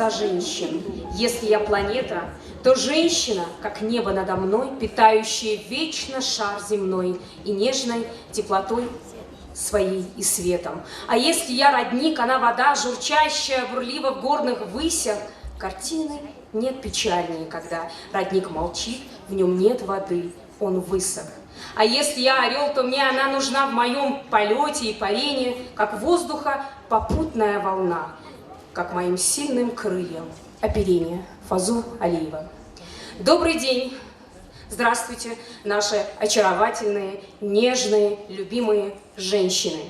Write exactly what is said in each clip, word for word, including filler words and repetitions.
женщин. Если я планета, то женщина, как небо надо мной, питающая вечно шар земной и нежной теплотой своей и светом. А если я родник, она вода, журчащая, бурлива в горных высях, картины нет печальнее, когда родник молчит, в нем нет воды, он высох. А если я орел, то мне она нужна в моем полете и парении, как воздуха попутная волна, как моим сильным крыльям оперение. Фазу Алиева. Добрый день! Здравствуйте, наши очаровательные, нежные, любимые женщины.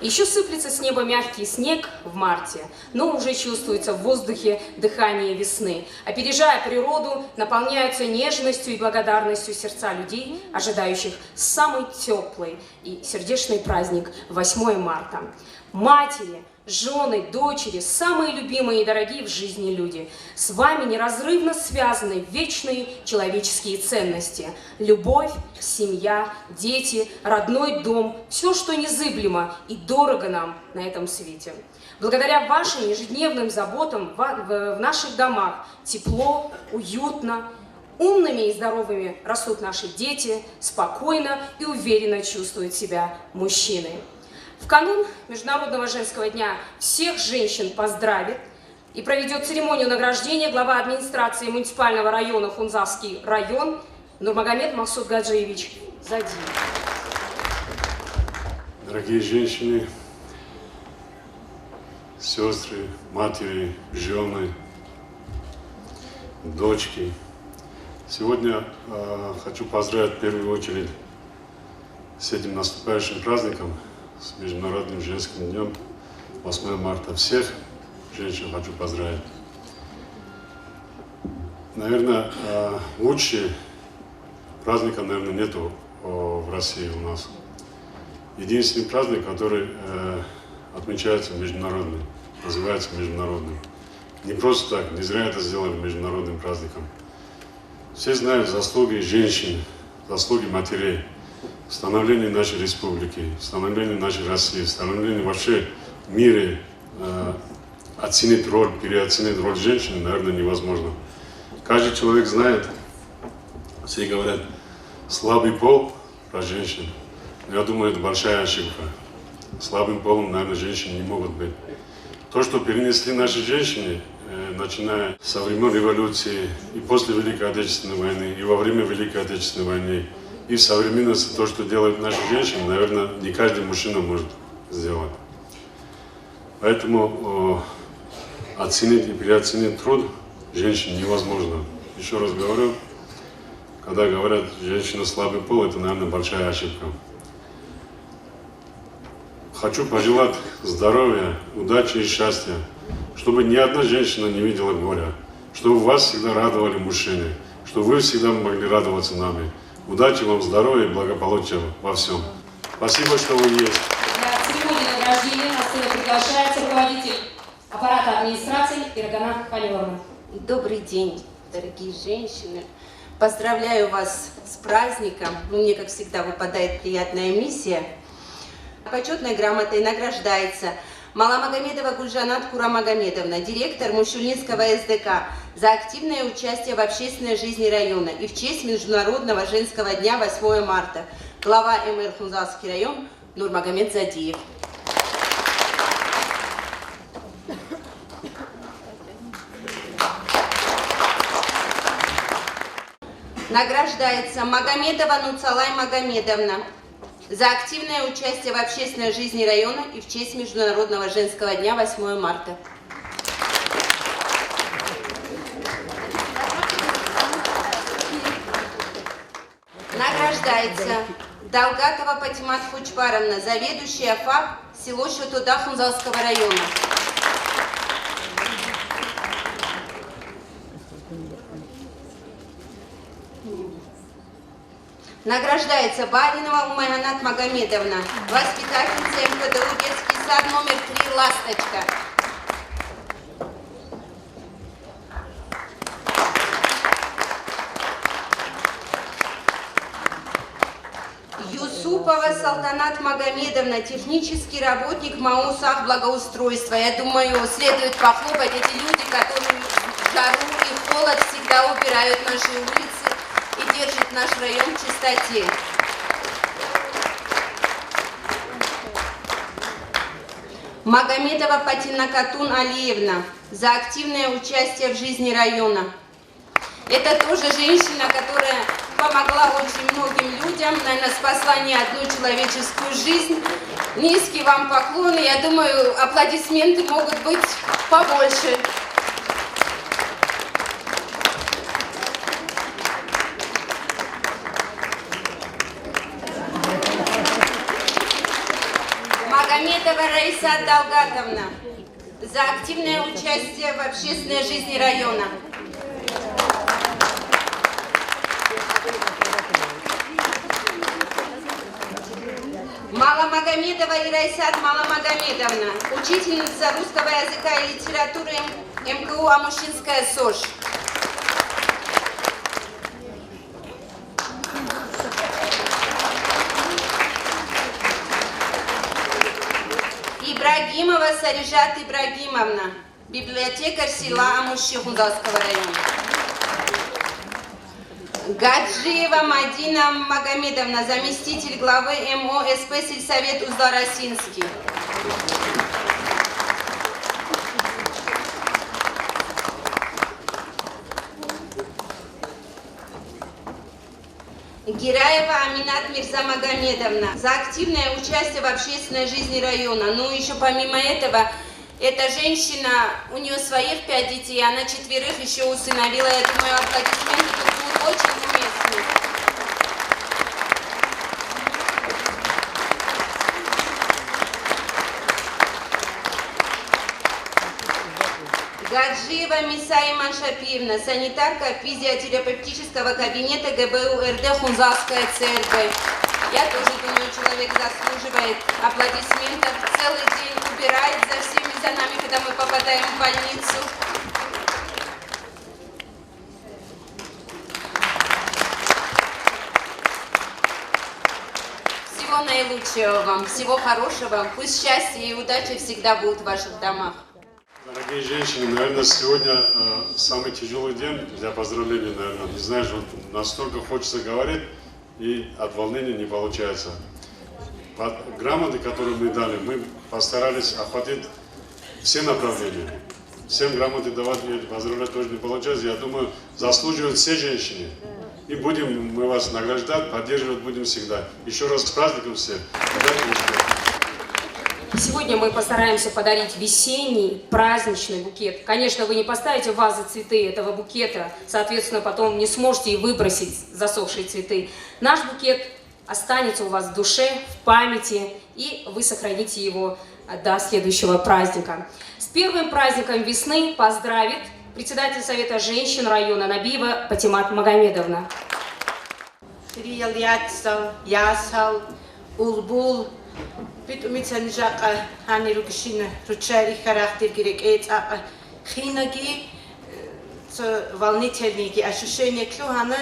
Еще сыплется с неба мягкий снег в марте, но уже чувствуется в воздухе дыхание весны. Опережая природу, наполняются нежностью и благодарностью сердца людей, ожидающих самый теплый и сердечный праздник восьмое марта. Матери, жены, дочери, самые любимые и дорогие в жизни люди. С вами неразрывно связаны вечные человеческие ценности. Любовь, семья, дети, родной дом, все, что незыблемо и дорого нам на этом свете. Благодаря вашим ежедневным заботам в, в наших домах тепло, уютно, умными и здоровыми растут наши дети, спокойно и уверенно чувствуют себя мужчины. В канун Международного женского дня всех женщин поздравит и проведет церемонию награждения глава администрации муниципального района Хунзахский район Нурмагомед Максудгаджиевич Задиев. Дорогие женщины, сестры, матери, жены, дочки. Сегодня э, хочу поздравить в первую очередь с этим наступающим праздником, с Международным женским днем, восьмое марта. Всех женщин хочу поздравить. Наверное, э, лучше праздника, наверное, нету э, в России у нас. Единственный праздник, который э, отмечается международный, называется международным. Не просто так, не зря это сделали международным праздником. Все знают заслуги женщин, заслуги матерей в становлении нашей республики, в становлении нашей России, в становлении вообще мира. Э, оценить роль, переоценить роль женщины, наверное, невозможно. Каждый человек знает, все говорят, слабый пол про женщин. Я думаю, это большая ошибка. Слабым полом, наверное, женщины не могут быть. То, что перенесли наши женщины, э, начиная со времен революции и после Великой Отечественной войны, и во время Великой Отечественной войны, и в современности, то, что делают наши женщины, наверное, не каждый мужчина может сделать. Поэтому э, оценить и переоценить труд женщин невозможно. Еще раз говорю, когда говорят, женщина слабый пол, это, наверное, большая ошибка. Хочу пожелать здоровья, удачи и счастья, чтобы ни одна женщина не видела горя, чтобы вас всегда радовали мужчины, чтобы вы всегда могли радоваться нами. Удачи вам, здоровья и благополучия во всем. Спасибо, что вы есть. Для церемонии награждения на сцену приглашается руководитель аппарата администрации Иргана Халиловна. Добрый день, дорогие женщины. Поздравляю вас с праздником. Ну, мне, как всегда, выпадает приятная миссия. Почетной грамотой награждается Маламагомедова Гульжанат Курамагомедовна, директор Мущулинского С Д К, за активное участие в общественной жизни района и в честь Международного женского дня восьмое марта, глава М Р Хунзахский район Нурмагомед Задиев. Награждается Магомедова Нуцалай Магомедовна за активное участие в общественной жизни района и в честь Международного женского дня восьмое марта. Награждается Далгатова Патимат Хучбаровна, заведующая ФАП, село Щотода Хунзахского района. Награждается Баринова Умайганат Магомедовна, воспитательница М П Д У «Детский сад номер три «Ласточка». Юсупова Салтанат Магомедовна, технический работник МАО «Сах благоустройства». Я думаю, следует похлопать, эти люди, которые в жару и холод всегда убирают наши улицы и держат наш район в чистоте. Магомедова Патинакатун Алиевна, за активное участие в жизни района. Это тоже женщина, которая помогла очень многим людям, наверное, спасла не одну человеческую жизнь. Низкий вам поклон, и я думаю, аплодисменты могут быть побольше. Магомедова Раиса Далгатовна, за активное участие в общественной жизни района. Маламагомедова Ирайсат Маламагомедовна, учительница русского языка и литературы М-, МГУ Амушинская СОШ. Ибрагимова Сарижат Ибрагимовна, библиотекарь села Амуши Хунзалского района. Гаджиева Мадина Магомедовна, заместитель главы МОСП сельсовет Узларосинский. Гираева Аминат Мирзамагомедовна за активное участие в общественной жизни района. Ну, еще помимо этого, эта женщина, у нее своих пять детей, она четверых еще усыновила. Я думаю, аплодисменты тут будут очень уместны. Гаджиева Мисаи Маншапиевна, санитарка физиотерапевтического кабинета ГБУ РД Хунзалская ЦРБ. Я тоже думаю, человек заслуживает аплодисментов. Целый день убирает за всеми, за нами, когда мы попадаем в больницу. Всего наилучшего вам, всего хорошего. Пусть счастье и удача всегда будут в ваших домах. Дорогие женщины, наверное, сегодня э, самый тяжелый день для поздравлений, наверное. Не знаешь, вот настолько хочется говорить, и от волнения не получается. Под грамоты, которые мы дали, мы постарались охватить все направления. Всем грамоты давать и поздравлять тоже не получается. Я думаю, заслуживают все женщины. И будем мы вас награждать, поддерживать будем всегда. Еще раз с праздником всех. Удачи, успехов. Сегодня мы постараемся подарить весенний праздничный букет. Конечно, вы не поставите в вазы цветы этого букета, соответственно, потом не сможете и выбросить засохшие цветы. Наш букет останется у вас в душе, в памяти, и вы сохраните его до следующего праздника. С первым праздником весны поздравит председатель Совета женщин района Набиева Патимат Магомедовна. Хириял яцал, ясал, улбул, битӀумицани жакъа гьанир ругищина руччай рихьарах дирги рекӀее цӀакъ хинаги, цо волнительныйги ощущение лъугьана,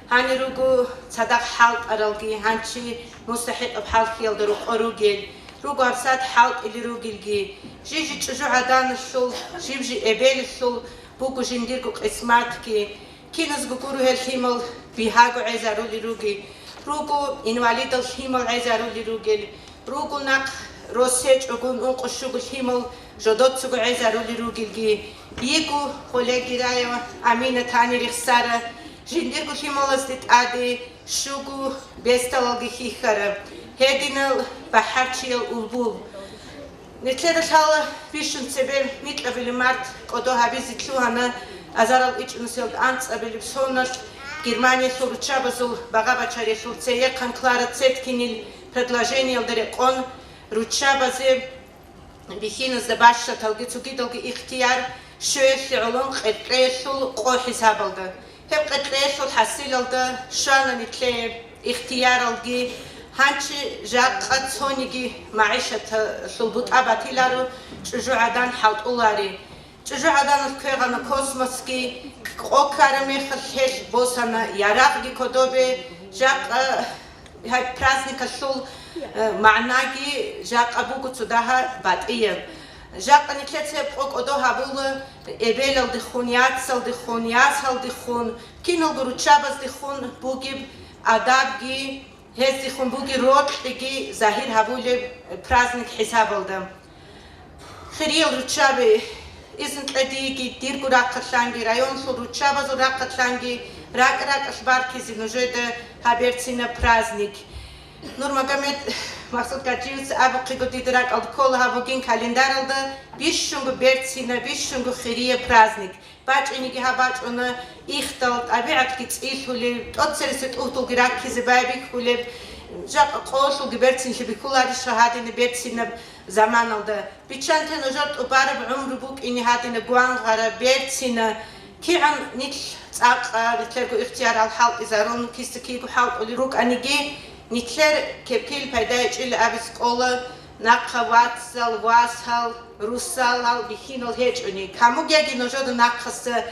гьанир руго цадахъ хӀалтӀаралги, гьанчи мустахӀикъаб хӀалхьиялда рукъо ругел, руго гьабсагӀат хӀалтӀили ругелги, жижи чӀужу гӀаданалъул, жиб-жи эбелалъул буго жиндирго къисматги, киназго гуро гьел лъимал бигьаго гӀезарули руги, руго инвалидал лъимал гӀезарули ругел, руго нахъ рос гьечӀогун ункъо-щуго лъимал жодоцаго гӀезарули ругелги, йиго Хъулегирая Амина тани рехсара, жиндирго лъималазде тӀаде щуго бесдалалги хьихьара, гьединал бахӀарчиял улбул. Нилъеда лъала бищун цебе микьабилеб март кӀодо гьабизе лъугьана азарал ичӀнусиялда анцӀабилеб соналъ Германиялъул руччабазул багъа-бачариялъул цеехъан Клара Цеткинил предложениялда рекъон руччабазе бихьиназда бащдаталги цогидалги ихтияр щвеялъе гӀолон къеркьеялъул къо хӀисабалда. Гьеб къеркьеялъул хӀасилалда щвана нилъее ихтияралги, гьанчи жакъа цониги магӀишаталъул бутӀа батиларо, чӀужугӀадан хӀалтӀулари. ЧӀужугӀаданалъ квегъана космосги, къо ккараб мехалъ гьелъ босана ярагъги кодобе, жакъа гьеб праздникалъул Э, магӀнаги жакъа буго цо дагьа батӀияб. Жакъа нилъеца гьеб къо кӀодо гьабула эбелалдехун, яцалдехун, ясалдехун, киналго руччабаздехун бугеб адабги, гьездехун бугеб рокьиги загьир гьабулеб праздник хӀисабалда. Хириял руччаби, изну кьедиги, дирго рахъалъанги, районлъул руччабазул рахъалъанги, ракӀ-ракӀалъ баркизе нужеда гьаб берцинаб праздник. Нурмагомед Максудгаджиевица абухъего дида ракӀалда ккола гьаб бугин календаралда бищунго берцинаб, бищунго хирияб праздник. БачӀиниги гьаб бачӀуна, ихдал, тӀабигӀатги цӀилъулеб, тӀоцереса тӀугьдулги раккизе байбихьулеб, жакъа къолъулги берцинлъи бихьуларищха гьадинаб берцинаб заманалда? Биччанте нужер тӀубараб гӀумру букӀине гьадинаб гвангъараб, берцина, кигӀан нилъ цӀакъ, нилъерго ихтиярал хӀалтӀизарун, киса-киго хӀалтӀулел рукӀаниги, нилъер кепил пайда гьечӀила абизе кӀола, нахъа вацал, васал, русалал бихьинал гьечӀони. Камугеги нужеда нахъаса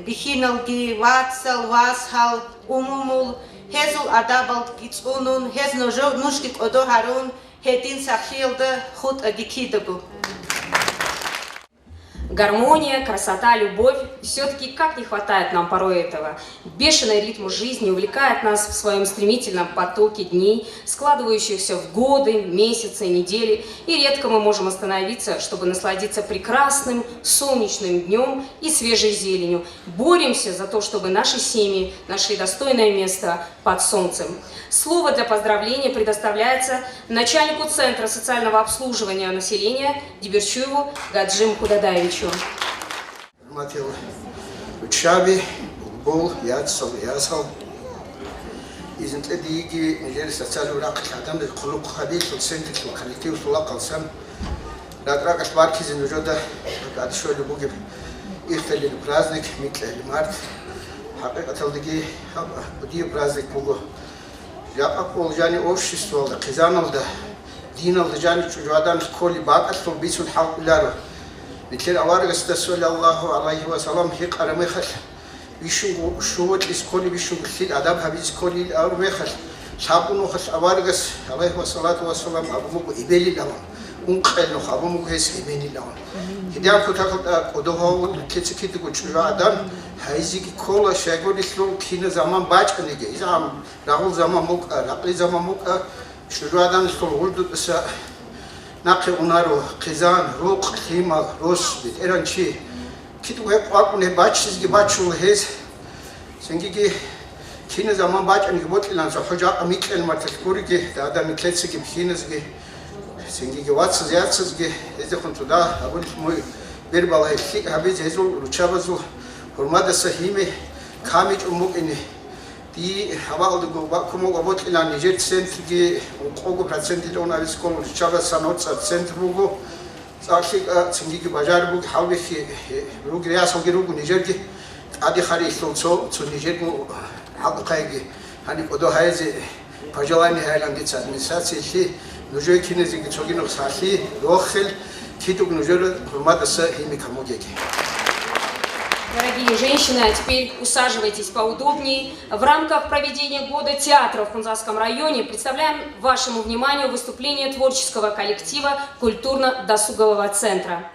бихьиналги, вацал, васал, умумул, гьезул адабалги цӀунун, гьез нужо-, нужги кӀодо гьарун, гьедин сахлъиялда хутӀаги кидаго. Гармония, красота, любовь. Все-таки как не хватает нам порой этого. Бешеный ритм жизни увлекает нас в своем стремительном потоке дней, складывающихся в годы, месяцы, недели, и редко мы можем остановиться, чтобы насладиться прекрасным солнечным днем и свежей зеленью. Боремся за то, чтобы наши семьи нашли достойное место под солнцем. Слово для поздравления предоставляется начальнику Центра социального обслуживания населения Дибирчуеву Гаджиму Худадаевичу. ХӀурматиял руччаби, булбул, яцал, ясал. Изну кьедиги нижер социальный рахъалъ гӀадамазул хъулухъ гьабилъул, центрлъул, коллективлъул рахъалъан ракӀ-ракӀалъ баркизе нужеда тӀад щолеб бугеб ихталил праздник, микьали март. ХӀакъикъаталдаги гьаб кӀудияб праздник буго. Жакъа ккола жани обществалда, хъизаналда, диналда жани чӀужугӀадан кколеб бакӀалъул бицун хӀалкӀоларо. Нилъер аварагасда, саллаллагьу гӀалайгьи ва саллам, гьикъараб мехалъ, бищунго щуго кьезе кколеб, бищунго лъил адаб гьабизе кколел абураб мехалъ, лъабго нухалъ аварагас, гӀалайгьи ва салату ва салам, абун буго эбелилан, ункъел нух абун буго гьес эменилан. Гьединаб кутакалда кӀодо гьавун, кеци-кидаго чӀужугӀадан гьайзеги ккола, щайгурелъул кина заман бачӀаниги, изгӀан рагъул заман букӀа, ракьи заман букӀа, чӀужугӀаданалъул гъурдудаса нахъе унаро хъизан, рукъ, лъимал, рос, бетӀеран чи. Кидаго гьекъо акӀун гьеб баччизеги бачула гьез. Цингиги кина заман бачӀаниги бокьилан цохӀо жакъа микьал марталъ гуриги, дагьадани кецаги бихьиназги, цингиги вацаз-яцазги, гьездехун цо дагь гьабулелъ муй бербалай лъикӀ гьабизе гьезул руччабазул гьурмадаса гьими камичӀун букӀине. Дие гьабаалдаго бакӀ кумав абокьилан нижер центрги ункъого процентилъун абизе ккола, руччабаз санорцӀа центр буго. ЦӀакъ лъикӀа цингиги бажараб буго, хӀалбихьи ругел ясалги руго нижерги, тӀаде харилъул цо, цо нижерго хӀалкъухъайги гьаниб кӀодо гьайзе пожелание гьайилан дица администрациялъе, нужее киназеги цоги нух сахлъи, рохел, кидаго нужер гьурмадаса гьими камугеги. Дорогие женщины, а теперь усаживайтесь поудобнее. В рамках проведения Года театра в Хунзахском районе представляем вашему вниманию выступление творческого коллектива культурно-досугового центра.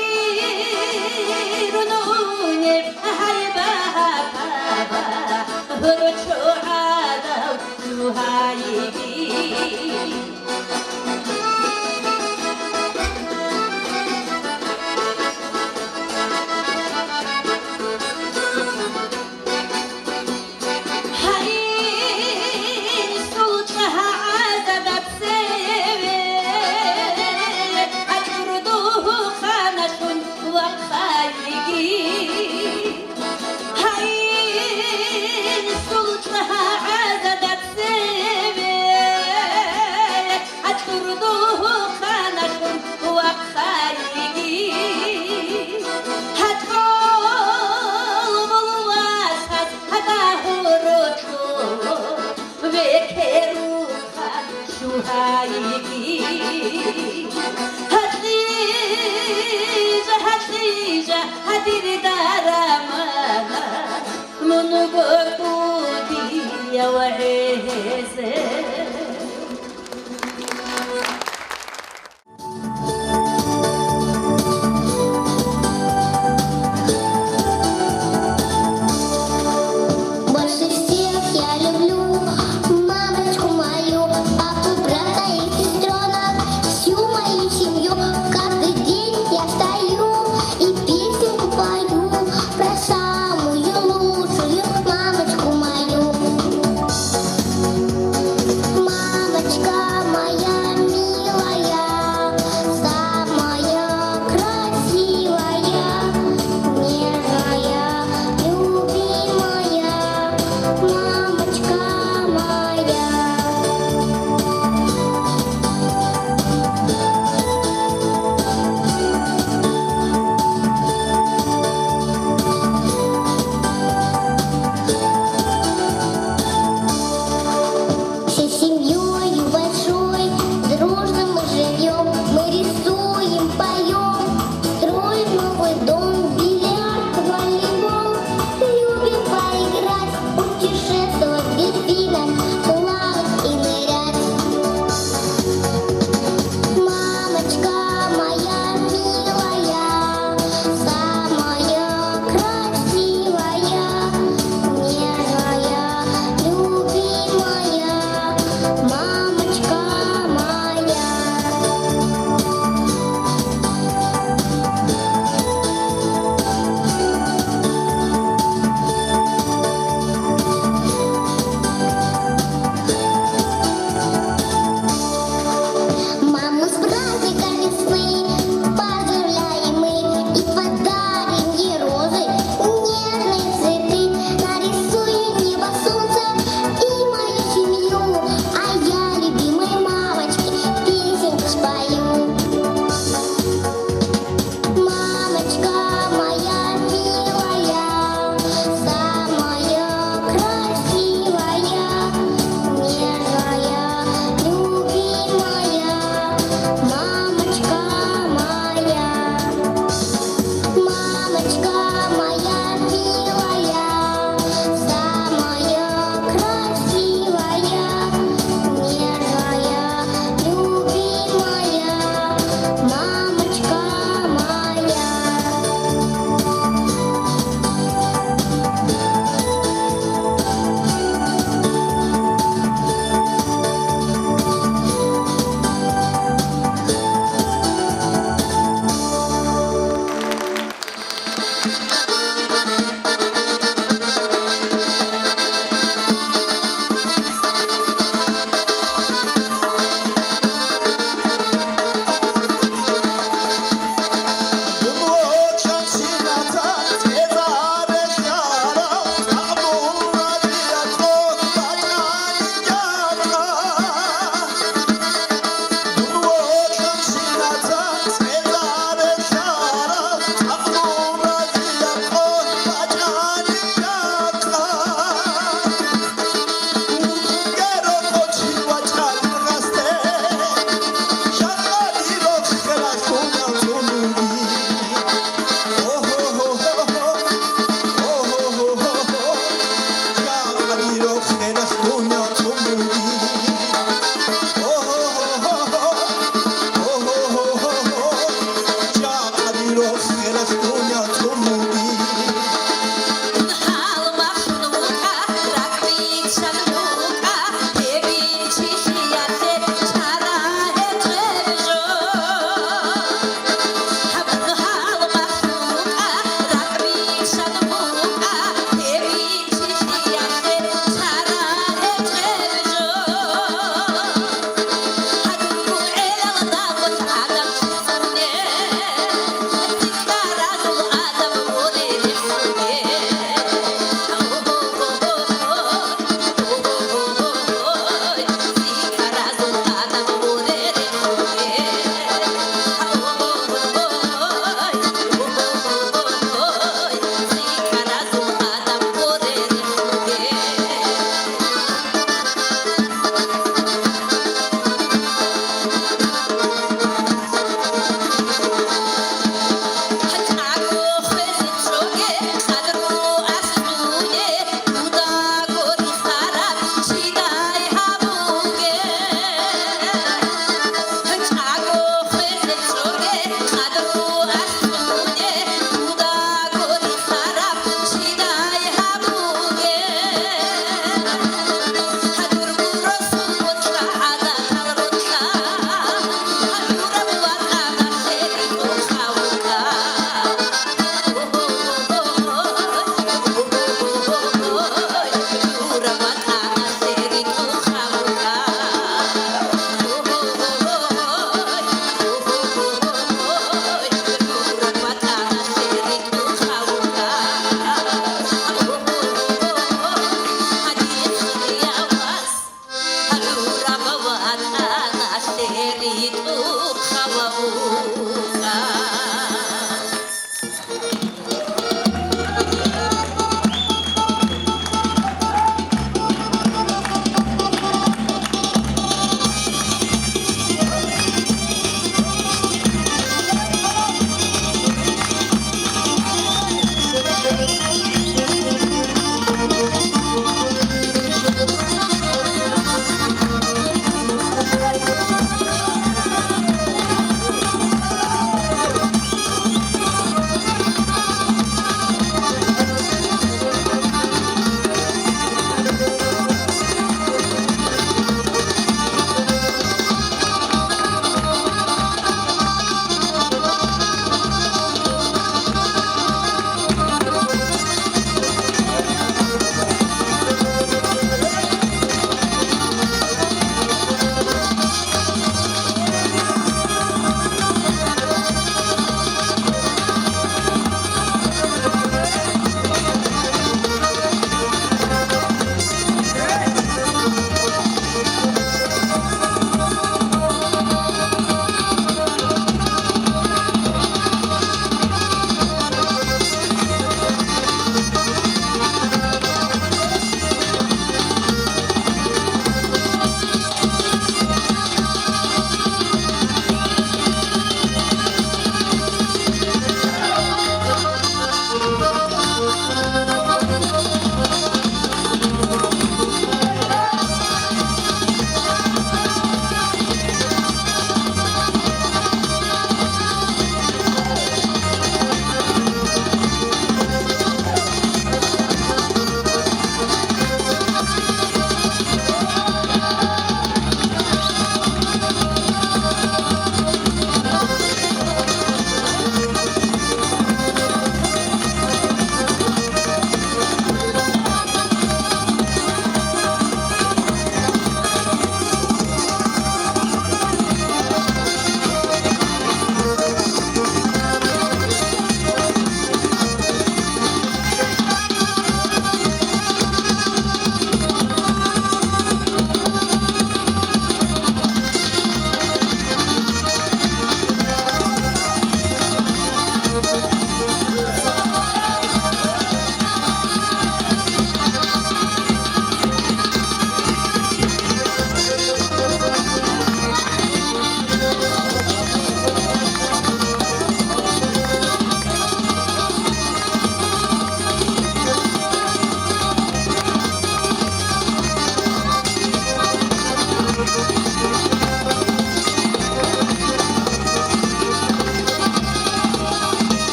Гьагир нунеб гьайбагьаба гьорчӀогӀадав жугьайги. Гьайинсул чӀагӀазда цеве, гьачӀурдухъаналъун вахъайги. Гьайинсул чӀагӀазда цеве, гьачӀурдухъаналъун вахъайги. ГьатӀол вугьу васас гьатӀа гьоркьоб векерухъан жугьайги. ГьатӀижа, гьатӀижа, гьадир дараман, мун гурго дие гӀезегӀан. Больше всех я люблю мамочку мою, папу, брата и сестренок, всю мою семью. Каждый день я встаю и песенку пою про самую лучшую мамочку мою.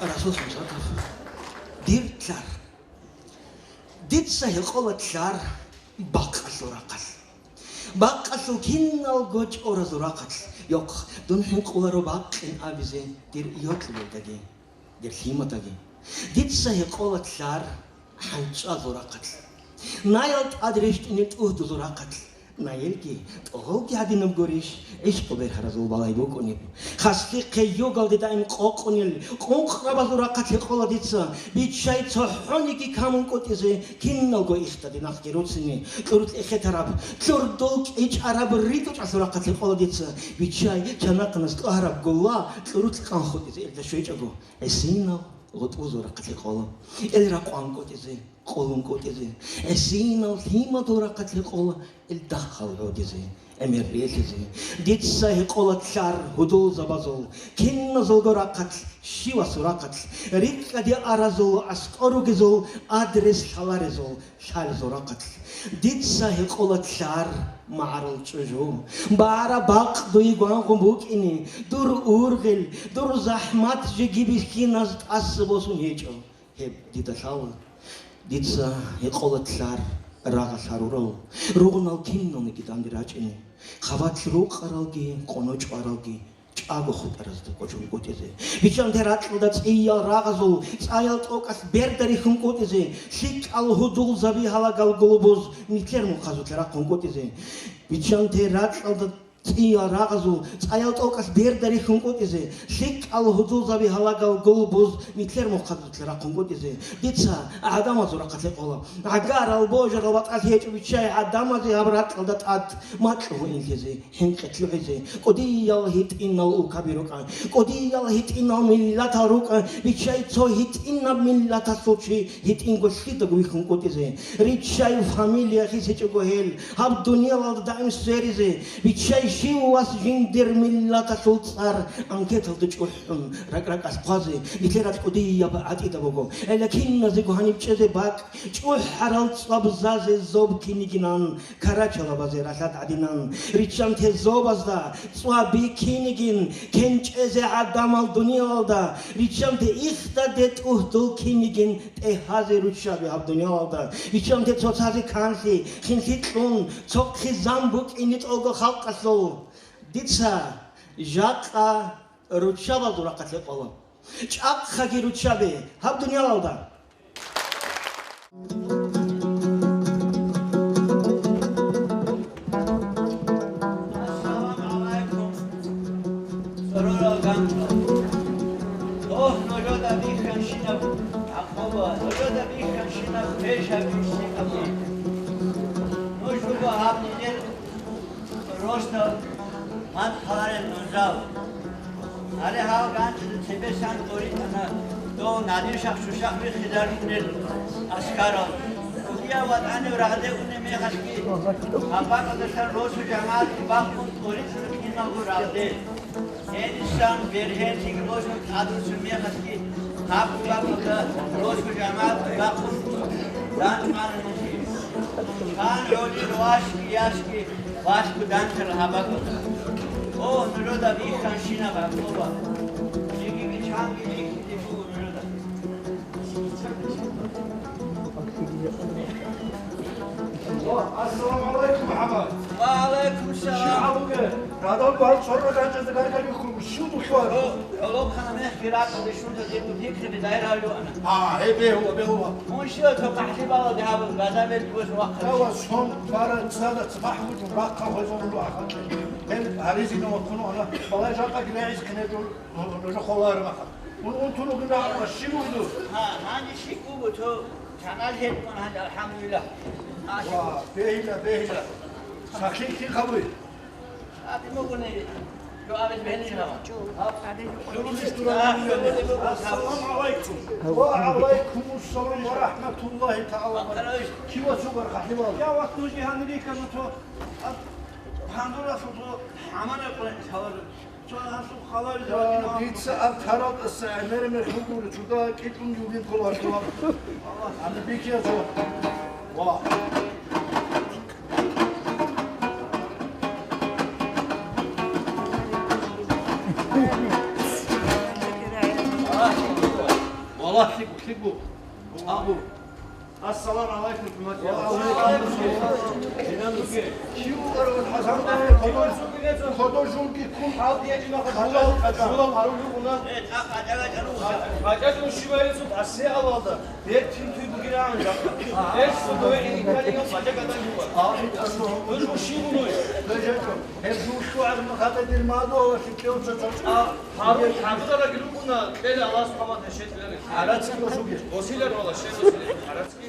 Расул Ханжаков, дир лъар. Дица гьекъола лъар бакъалъул рахъалъ. Бакъалъул киналго чӀоразул рахъалъ. Йохъ, дун хӀинкъуларо бакъин абизе дир йокьулелдаги, дир лъимадаги. Дица гьекъола лъар хӀанчӀазул рахъалъ. Наял тӀад рещтӀунел тӀугьдузул рахъалъ. Наилги, тӀогьолги гьадинаб гурищ, гӀишкъу бергьаразул балай букӀунеб. Хаслихъе йогалде даим къокъунел къункърабазул рахъалъ гьекъола дица, биччай цохӀониги камун кӀутӀизе, киналго ихтаде нахъги руцине, кьурулъ эхетараб, кьурдул кӀичӀараб ритӀухъалъул рахъалъ гьекъола дица, биччай чанахъанас тӀагьараб гула кьурулъ къан хутӀизе илда щвечӀого, гӀисинал гъутӀбузул рахъалъ гьекъола, ил ракъван кӀутӀизе, къулун кӀутӀизе, гӀисинал лъимадул рахъалъ гьекъола, ил дахъал гӀодизе, гӀемер релъизе. Дица гьекъола лъар гьудулзабазул, киназулго рахъалъ, щивасул рахъалъ, рикӀкӀаде аразул, аскӀор ругезул, адрес лъаларезул, лъалезул рахъалъ. Дица гьекъола лъар магӀарул чӀужу, багӀараб бакъ дуе гвангъун букӀине, дур ургъел, дур захӀмат жеги бихьиназ тӀаса босун гьечӀо. Гьеб дида лъала. Дица гьекъола лъар рагъалъ гьарурал, ругъунал киналниги данде рачӀине, хъабалъ рукъаралги, къоно чӀваралги, чӀаго хутӀаразда кӀочон кӀутӀизе. Биччанте ракьалда цӀиял рагъазул цӀаял тӀокӀалъ берда рихьун кӀутӀизе, лъикӀал гьудулзаби гьалагал гулбуз нилъер мухъазулъе рахъун кӀутӀизе. Биччанте ракьалда цӀиял рагъазул цӀаял тӀокӀалъ берда рихьун кӀутӀизе, лъикӀал гьудулзаби гьалагал гулбуз нилъер мухъазулъе рахъун кӀутӀизе. Дица гӀадамазул рахъалъе къола. ГӀагарал божарал батӀалъи гьечӀо, биччай гӀадамазе гьаб ракьалда тӀад макьу гьуинлъизе, хӀинкъи лъугӀизе, кӀудиял гьитӀинал улкаби рукӀа, кӀудиял гьитӀинал миллатал рукӀа, биччай цо гьитӀинаб миллаталъул чи гьитӀинго лъидаго вихьун кӀутӀизе, риччай фамилия хисичӀого гьел гьаб дуниялалда даим сверизе, биччай щив вас жиндир миллаталъул цӀар анкеталда чӀухӀун ракӀ-ракӀалъ хъвазе, нилъер ракь кӀудияб гӀатӀида буго. Гьеле киназего гьаниб чӀезе бакӀ, чӀухӀарал цӀвабзазе зоб кинигинан, карачалабазе ралъад гӀадинан. Риччанте зобазда цӀваби кинигин, кенчӀезе гӀадамал дуниялалда. Риччанте ихдаде тӀугьдул кинигин, тӀегьазе руччаби гьаб дуниялалда. Риччанте цоцазе канлъи, хинлъи кьун, цохъизан букӀин нитӀалго халкъалъул. Дица жакъа руччабазул рахъалъе къола. ЧӀахъаги руччаби гьаб дуниялалда. Ассаламу гӀалайкум, цӀорорал ганчӀал. Догь нужеда бихьанщинаб гӀакъуба, нужеда бихьанщинаб пешаби, сикъаби. Нуж руго гьаб нилъер росдал мад хъаларел нужал. Гьале гьал ганчӀида цебесан тӀоритӀана дов надир-шахъ-шушахъ виххизарунел аскарал. Кудияв ватӀанив рагъде унеб мехалъги, гьаб бакӀалдасан росу жамагӀатги бахъун тӀоритӀана киналго рагъде. Гьенисан бергьенлъиги босун тӀадруссун мехалъги, гьаб бакӀалда росу жамагӀатги бахъун данчӀвана нилъги. Чан гӀолил вашги яшги Вашго данчӀарал гьаб бакӀалда. О, нужеда бихьанщинаб гӀакъуба. Жиги бичанги бихьизе буго нужеда. О, ассаламу гӀалайкум, МухӀаммад. Ва гӀалайкум салам. Щиб гьабуге? Радал гьал цӀорра ганчӀазда гаргар бихьун, щив духъ вара? О, гӀолохъана мехги ракӀалде щунда дирго пикриби дайрал йоана. А, гьеб бегьула, бегьула. Мун щила цо къахӀлъи балалде гьабун, газабел дигоса вахъа. Ава сон бара цада цбахӀ вугьун бахъа хвезабулу ахӀалчӀел. Гьел гьаризина вахъуну ана, балай жакъа гилегӀиз кине жо-, жо холарамаха. Ун унтуну гина ва щиб вугьу? Гьа, гьанже щиб буго, цо чанал гьечӀун гьанже, алхӀамдулиллагь. Ва, бегьила, бегьила. Сахлъи кин хабуй? Ассаламу гӀалайкум. Ва гӀалайкумуссалам ва рахӀматуллагьи тагӀала ва баракатугьу. Кива цугар хахивал? Я вахт нужи гьанирихьа нуцо, а, гьандурасул цо гьамана кьвен цалар. Цо гьасул халал. Я, дица аб тарал тӀаса гӀемер мехугури, чуда кӀитӀун югин ккола. Ана бикья цо. Ва. Валлагь, лъикӀ, лъикӀ буго. Абу. Ассаламу гӀалайкум, хӀурматиял. Ва гӀалайкум ассалам. Гьанже. Кодо жуги кун. Гьал диячӀи маха. Гьалал, гьалал. Гьалал гьарулев уна. Гьача жун шивайрицун асе алалда. Бертин туй бугилан жакъа. Эгьсу дой иккалиган бажа гадай бугар. Нуж мужчина бугой. Гьеб жугьутӀу гӀалму хатӀа дир мадугьалалъе кӀел цо цо. А, гьарун хӀадудараги рукӀуна, кьела Аллагь субхӀанагьу ва тагӀала шетӀилари. ГӀарацги босуге. Босилар вала, шел босилар. ГӀарацги.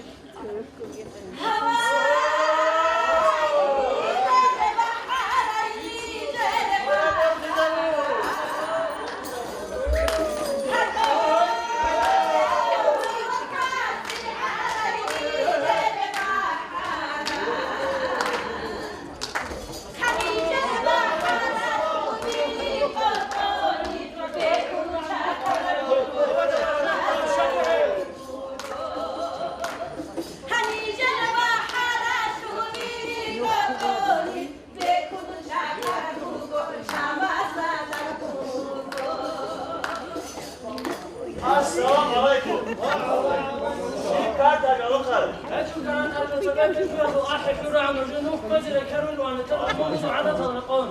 Ассаламу гӀалайкум. Шикарда, галухъа. АхӀи хӀурагӀан нужер нух кквезе рекерун ванатал гӀадатал рекъон.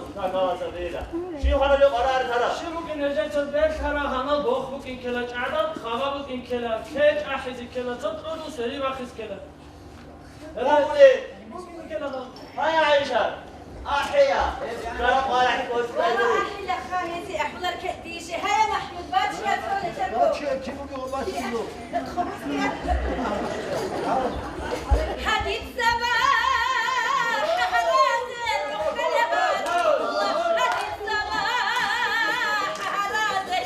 Щив гьанаб къваригӀараб тара? Щив букӀин гьезда берлъараб гьанал бох букӀин ккела, чӀадаб хабаб букӀин ккела, кечӀ ахӀизе ккела, цо кьурул свериб бахъизе ккела. Гьай, ГӀайша, ахӀея, гьеб къваригӀараб кӀочӀ. Вала ахӀила, хъа гьезе ахӀулар ккечӀ диже. Гьая, МахӀмуд, бачӀа цо нечер. БачӀа, кин буго бачӀа? Хадица ва хӀаразе рухӀалеб гьарулла, хадица ва хӀаразе.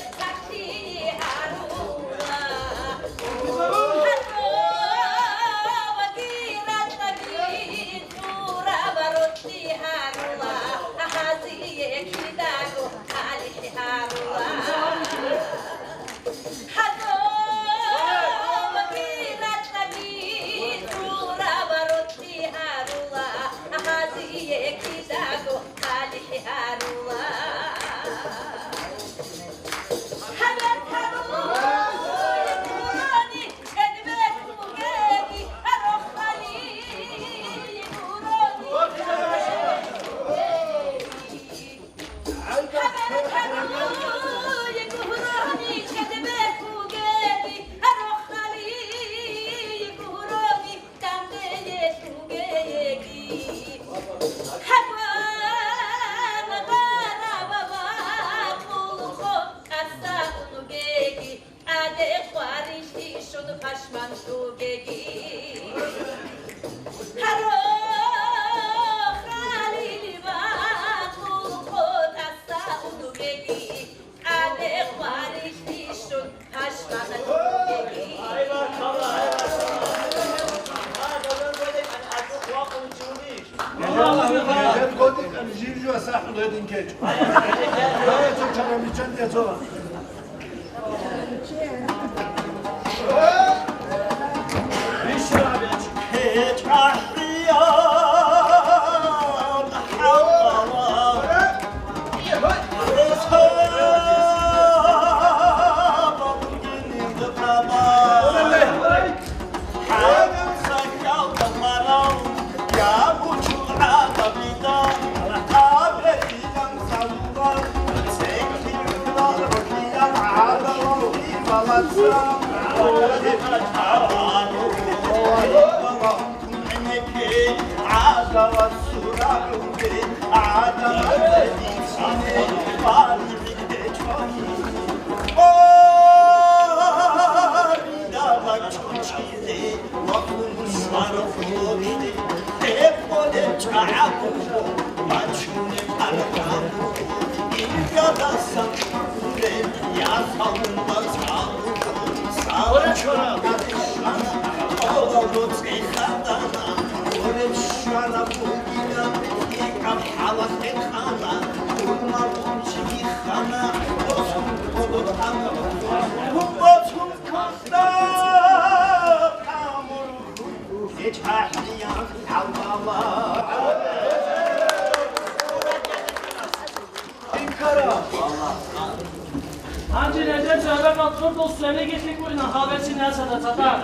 Гьанже нижер жагьилал цӀурдул сверигелъи гурина, гьаб гьечӀин ясада цадахъ.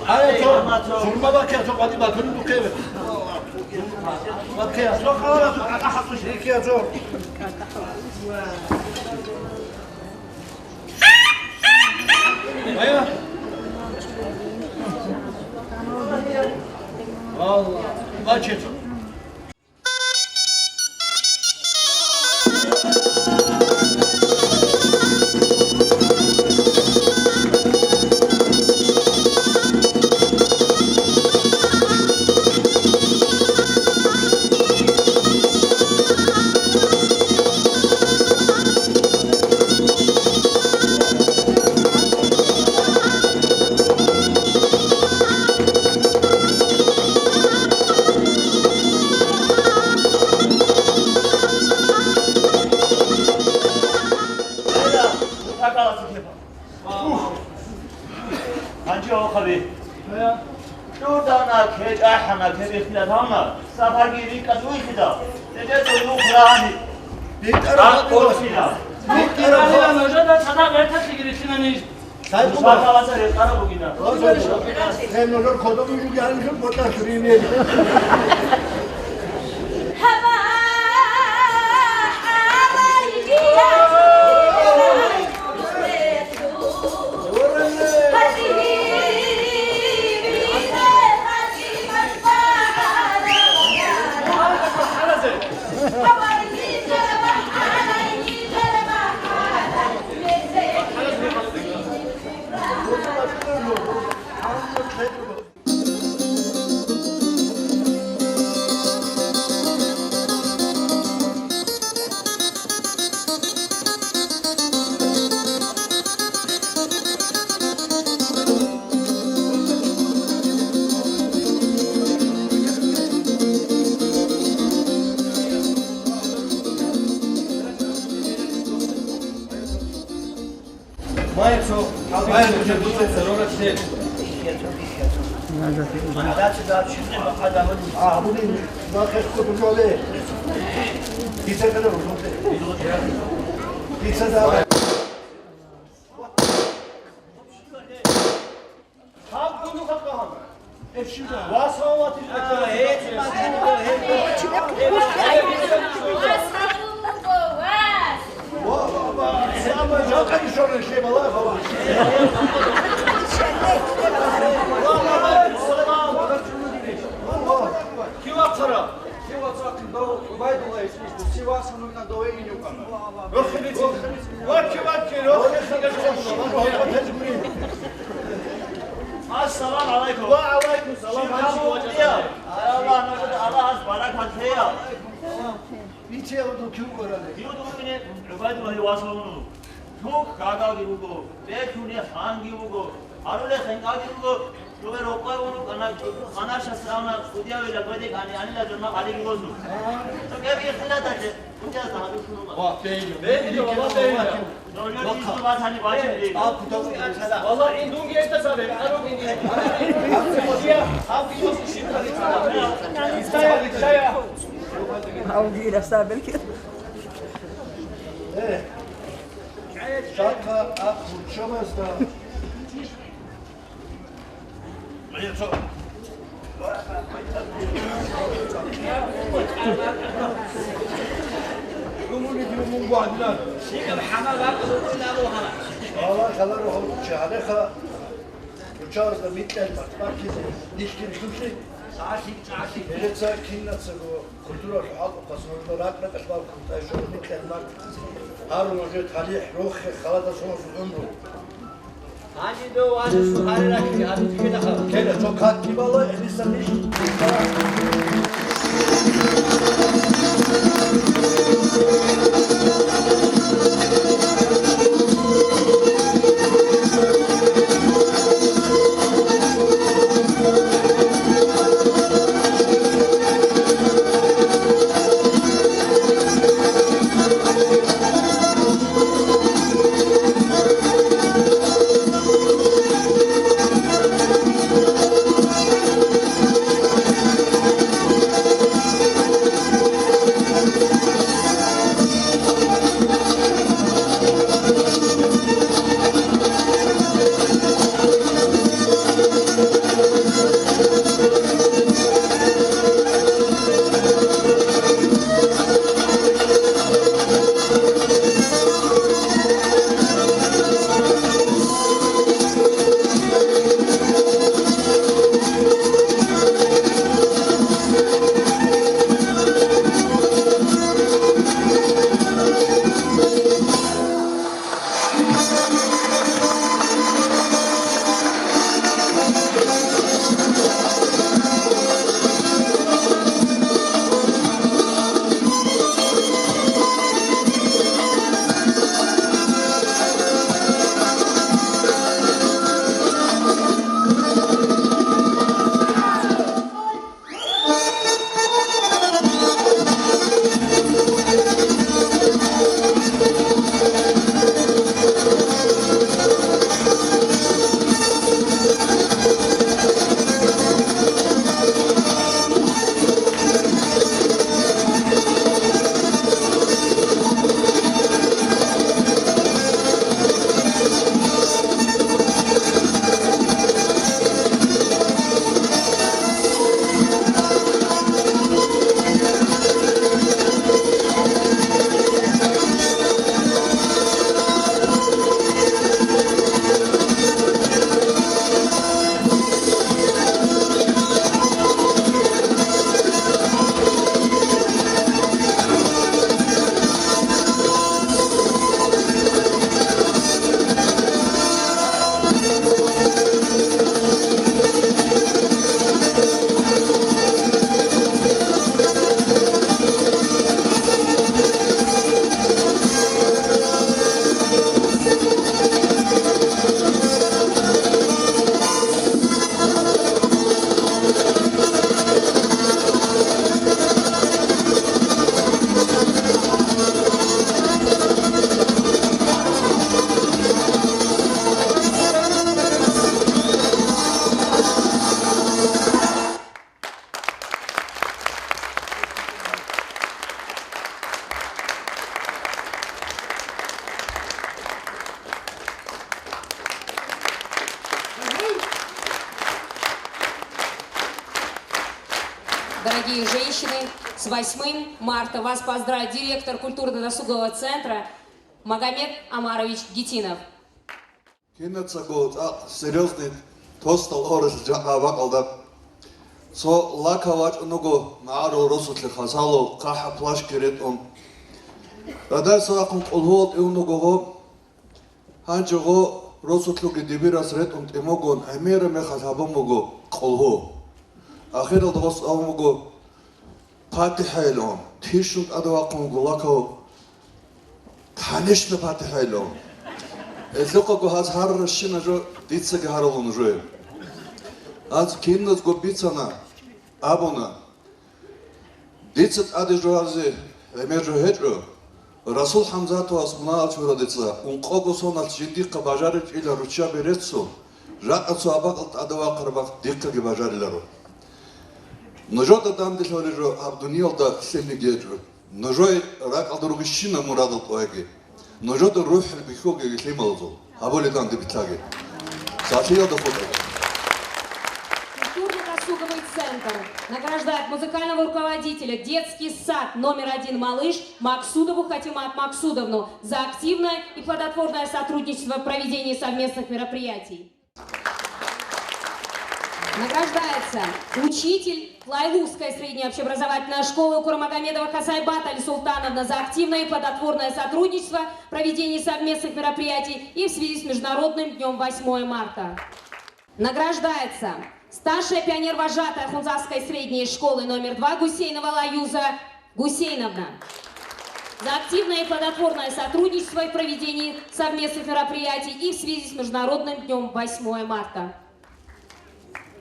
Гьая, цо сурма бакея, цо къватӀиб батуни бухъе. Бакея, цо халала, цо къакъа хӀакъуш рикея, цо. Гьая. Валла, баче цо. Гьанже вахъаби. ТӀурдана, кечӀ ахӀана, кебихъила тавна, сапарги рикӀкӀад вихида, тӀечӀесул нух рагьани. БитӀараб гьабила. Нужеда цадахъ берталъиги рилълъина ниж. Мустафа вацал гьеб къараб бугина. Гьеб нужер кодоб нужеги гьанжун ботӀа шурин. Ассаламу гӀалайкум. Ва гӀалайкум салам. Аллагь, нужеда Аллагьас баракат лъеяв. Гьев вукӀине ГӀубайдуллагьил вас вуго. Жух гагавги вуго, бекуне ханги вуго, гьаруле хинкӀалги вуго, жугьер рокъове вукӀана, Къанашасда абуна, кӀудиявила гъведе кӀани, анила журна гьалиги возу. Цо кӀеби ихтилаталъе, кӀудиязда гьалу шурула. Ва, бейна. Бейна, ва, бейна. Валлагь, ин дунги гьечӀо сабе, гьару. Алгира сабелки. Э, шака ахурчабазда. Гьалар, гьалар гьоркьчи гьалеха, руччабазда микьал бакъ-бакъизе нилъги рилълъулъи, гьелеца кинацаго культуралъул хӀалтӀухъас нужеда ракӀ-ракӀалъ балкун тӀайщура микьал бакъ. Гьаруна нужер талихӀ, рохел, халадал соналъул гӀумру. Гьанже дов ванасул гьари рахизе гьабизе ккелаха. Ккела, цо катги бала, гьениса нилъ. Дорогие женщины, с восьмым марта вас поздравит директор культурно-досугового центра Магомед Амарович Гитинов. Кинацаго цӀакъ серьёзный тостал оралъ жакъа бакъалда. Цо лака вачӀун вуго магӀарул росулъе хасало хъахӀа плащги ретӀун. Радайса вахъун къулгьуялде ун вуго гъо. Гьанже гъо росулъуги дибирас ретӀун тӀимугун гӀемераб мехалъ гьабун буго къулгьу. Ахиралда гъос абун буго: «ПатихӀайилан». Тищун тӀаде вахъун вуго лакав: «Конечно, ПатихӀайилан». Гьелъухъаго гьаз гьараращина жо дицаги гьарала нужее. Гьаз киназго бицана, абуна. Дица тӀаде жо гьаризе гӀемер жо гьечӀо. Расул ХӀамзатовас мунагьал чурал дица ункъого соналъ жиндихъа бажаричӀила руччаби реццун, жакъа цо абакъал тӀаде вахъараб бахъ дихъаги бажариларо. Нужеда данделъулел жо гьаб дуниялда лъилниги гьечӀо. Нужее ракӀалда ругищина мурадал тӀояги. Нужеда рухӀ бихьулги лъималазул. Гьабуледан дибитлаги. Сахиялда хутӀа. Культурно-досуговый центр награждает музыкального руководителя детский сад номер один «Малыш» Максудову Хатимат Максудовну за активное и плодотворное сотрудничество в проведении совместных мероприятий. Награждается учитель Лайлузская средняя общеобразовательная школа Курамагомедова Хасайбат Али Султановна за активное и плодотворное сотрудничество в проведении совместных мероприятий и в связи с Международным днём восьмое марта. Награждается старшая пионервожатая Хунзахской средней школы номер два Гусейнова Лаюза Гусейновна за активное и плодотворное сотрудничество в проведении совместных мероприятий и в связи с Международным днём восьмое марта.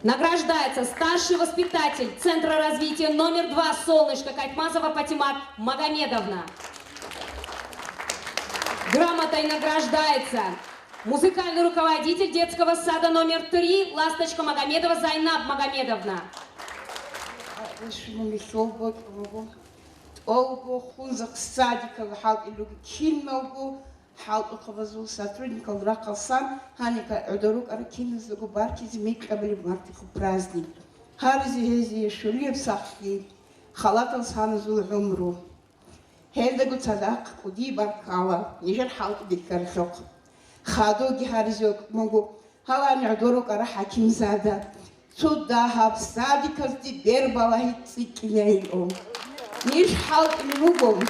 Награждается старший воспитатель Центра развития номер два «Солнышко» Кайтмазова Патимат Магомедовна. Грамотой награждается музыкальный руководитель детского сада номер три «Ласточка» Магомедова Зайнаб Магомедовна. Аллагьас мисал бокьун буго. ТӀолго Хунзахъ садикалда хӀалтӀилел ругел киналго хӀалтӀухъабазул сотрудникал рахъалсан гьаниб гӀодор рукӀарал киназдаго баркизе микьабилеб мартихъ праздник. Гьаризе гьезие щулияб сахлъи, халатал саназул гӀумру. Гьелдаго цадахъ кӀудияб баркала нижер хӀалтӀи бихьаралъухъ. Хадуги гьаризе вукӀун буго гьале гӀодор рукӀарал хӀакимзада. Цо дагьаб садиказде бер балагьи цӀикӀкӀинайилан. Ниж хӀалтӀулел руго.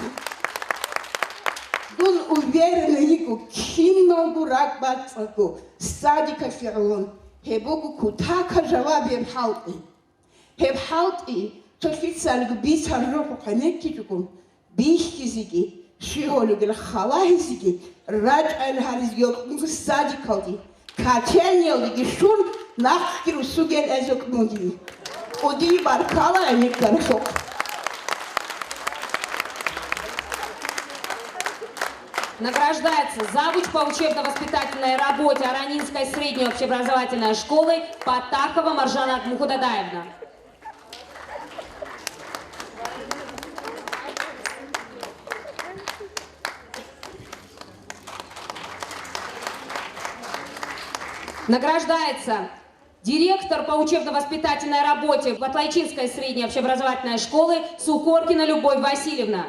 Дун уверенный йиго, киналго ракӀбацӀцӀадго садикалъе гӀолон. Гьеб буго кутака жаваб гьеб хӀалтӀи. Гьеб хӀалтӀи цо лъицаниги бицараб жо гьечӀого, бихьизеги, щиб гьолеб халагьизеги, рачӀайилан гьаризе йокьун буго садикалде, качаниялдеги щун, нахъги руссуге гьаризе йокьун буго. КӀудияб баркала гьаниб гьаралъухъ. Награждается завуч по учебно-воспитательной работе Аранинской средней общеобразовательной школы Патахова Маржанат Мухудадаевна. Награждается директор по учебно-воспитательной работе Батлайчинской средней общеобразовательной школы Сукоркина Любовь Васильевна.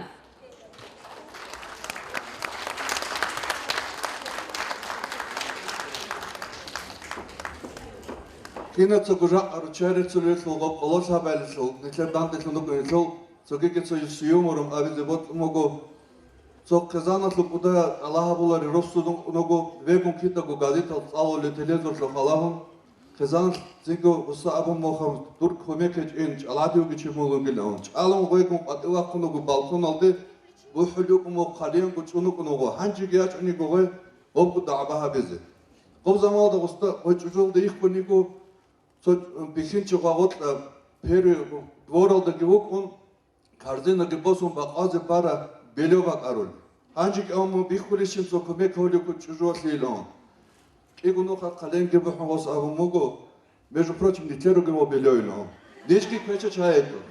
Кинацаго жакъа руччаби реццулелъул, гъоб къоло лъабабилелъул, нилъер данделъун рукӀунелъул, цогиги цо с юмором абизе бокьун буго. Цо хъизаналъул кӀудая тӀалаб гьабуларел рос цӀунун вукӀун вуго, вегун кидаго газетал цӀалулел, телевизорлъухъ балагьун. Хъизаналъ цинги гъосда абун буго, дур кумек гьечӀин, чӀаладиги чи мун вугилан. ЧӀалун вегун къватӀив вахъун вуго балконалде, бухӀулев вукӀун буго, хъалиянго чӀун вукӀун вуго, гьанжеги ячӀун йиго гъой гъобго дагӀба гьабизе. Гъоб заманалда гъосда гъой чӀужуялде йихьун йиго, цо бихьинчи гъагъоркьа первый дворалдаги вукӀун, корзинаги босун бакъвазе бара бельё бакӀарулел. Гьанжеги абун буго бихьулищин цо кумек гьолебго чӀужуялъейилан. КӀиго нухалъ хъаленги бухӀун гъос абун буго, между прочим, нилъер ругин ва бельёйилан. Нижги квеча чайилан.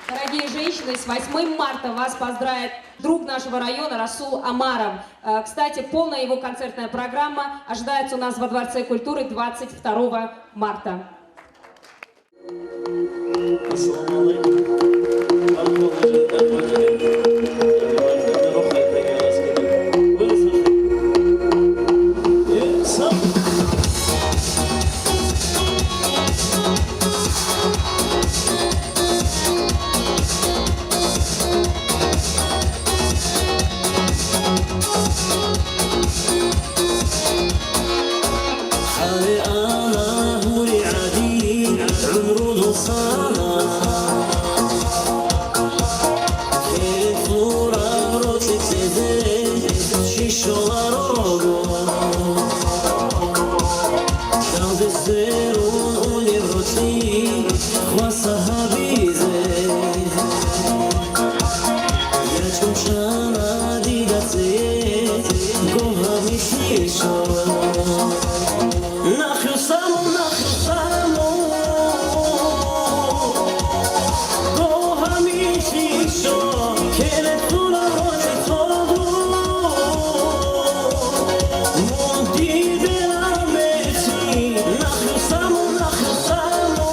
Дорогие женщины, с восьмым марта вас поздравит друг нашего района Расул Амаров. Э, кстати, полная его концертная программа ожидается у нас во Дворце культуры двадцать второго марта. Гьале ана гьури гӀадин гӀумру нусана. Херен лъураб рокьи кьезе чи щоларо руго. Чалде сверун унеб рокьи хваса гьабизе. ЯчӀунчӀана дида цее гогьа михьи що. Нахъ юсаму, нахъ юсаму, гогьа михьи що, кенецула рочӀи цо дун. Мун диде ламеци, нахъ юсаму, нахъ юсаму.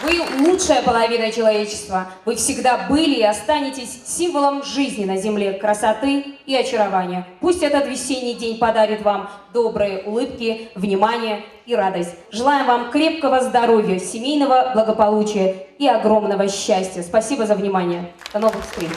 Вы лучшая половина человечества. Вы всегда были и останетесь символом жизни на земле, красоты и очарования. Пусть этот весенний день подарит вам добрые улыбки, внимание и радость. Желаем вам крепкого здоровья, семейного благополучия и огромного счастья. Спасибо за внимание. До новых встреч.